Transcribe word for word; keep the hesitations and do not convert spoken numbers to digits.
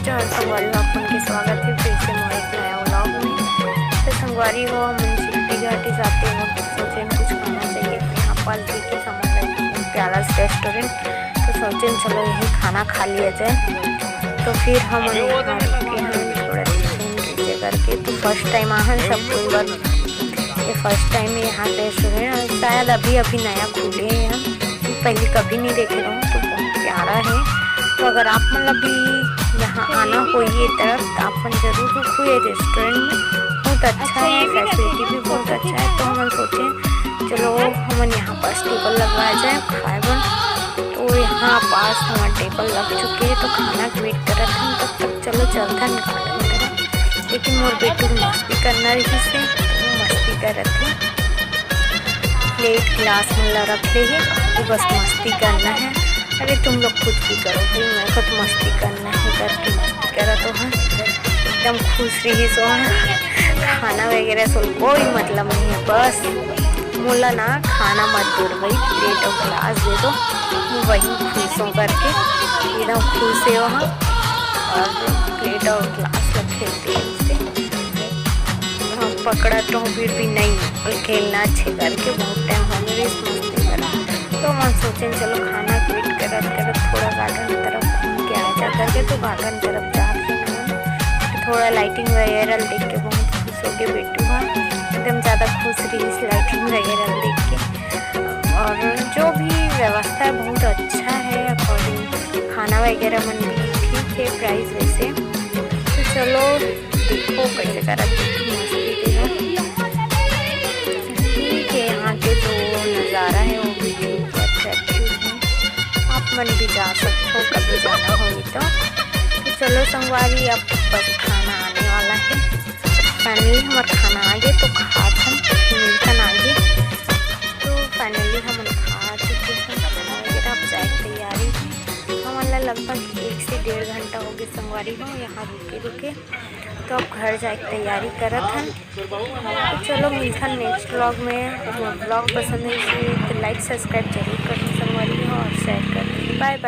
जय संगवारी हो, आप मन के स्वागत हे फिर से मोर एक नया vlog में। तो संगवारी हो, हमन चिट्टी घाटी जाते वक्त सोचेन कुछ खाना चाहिए, तो यहाँ पास देखे सामान lake, प्यारा restaurant, तो सोचेन चलो यही खाना खा लिया जाए। तो फिर हमन यहाँ रुके हन थोड़ा देर घूम लीजिए करके। तो first time आहन सब कोई बर, ये first time हे यहाँ restaurant, और शायद अभी अभी नया खुले हे यहाँ, पहले कभी नहीं देखे रहूँ, तो बहुत प्यारा है। तो अगर आप मन ला भी यहाँ आना होही ये तरफ, तो आप मन जरूर रुकहू ये restaurant में, बहुत अच्छा है, facility भी बहुत अच्छा है। तो हमन सोचे चलो हमन यहाँ पास table लगवाया जाए खाए बर। तो यहाँ पास हमर table लग चुके हे, तो खाना के wait करत हन, तब तक चलो चलथन खाना तरफ। लेकिन मोर बेटू ल मस्ती करना रहिस हे, तो वो मस्ती करत हे। प्लेट गिलास मन ला रख ले हे, तो बस मस्ती करना है। अरे तुम लोग कुछ भी करो भाई, मेरे को तो मस्ती करना है करके मस्ती करत हे। एकदम खुश रहिस हे। खाना वगैरह से कोई मतलब नहीं है, बस मोला ना खाना मत दे भाई, प्लेट और गिलास दे दो, मैं वही खुश हूँ करके एकदम खुश हे वो। और प्लेट और गिलास रखे तेल से, हाँ, पकड़ा तो हूँ, फिर भी नहीं, और खेलना अच्छे करके बहुत टाइम हो गया इस मस्ती करा। तो मैं सोचेन चलो खाना के wait करत करत थोड़ा garden तरफ घूम के आ जा करके, तो garden तरफ जाके ना थोड़ा lighting वगैरह देख के बहुत खुश हो गए बेटू हा, एकदम ज़्यादा खुश रहिस lighting वगैरह देख के। और जो भी व्यवस्था है बहुत अच्छा है, according खाना वगैरह मन भी ठीक है price वैसे। तो चलो देखो कैसे करत हे मस्ती के। ठीक है, यहाँ के जो नज़ारा है वो भी बहुत attractive है, आप मन भी जा सकते हो कभी जाना होही तो। तो चलो संगवारी, अब बस खाना आने वाला है। Finally हमर खाना आ गए, तो खात हन, मिलथन आगे। तो finally हमन खा चुके हैं खाना वगैरह, अब जाए के तैयारी है। हमन ला लगभग एक से डेढ़ घंटा हो गए संगवारी हो यहाँ रुके रुके, तो अब घर जाए के तैयारी करत हन। तो चलो मिलथन next vlog में। अगर vlog पसंद है तो like subscribe जरूर करें संगवारी हो और share करें। Bye bye।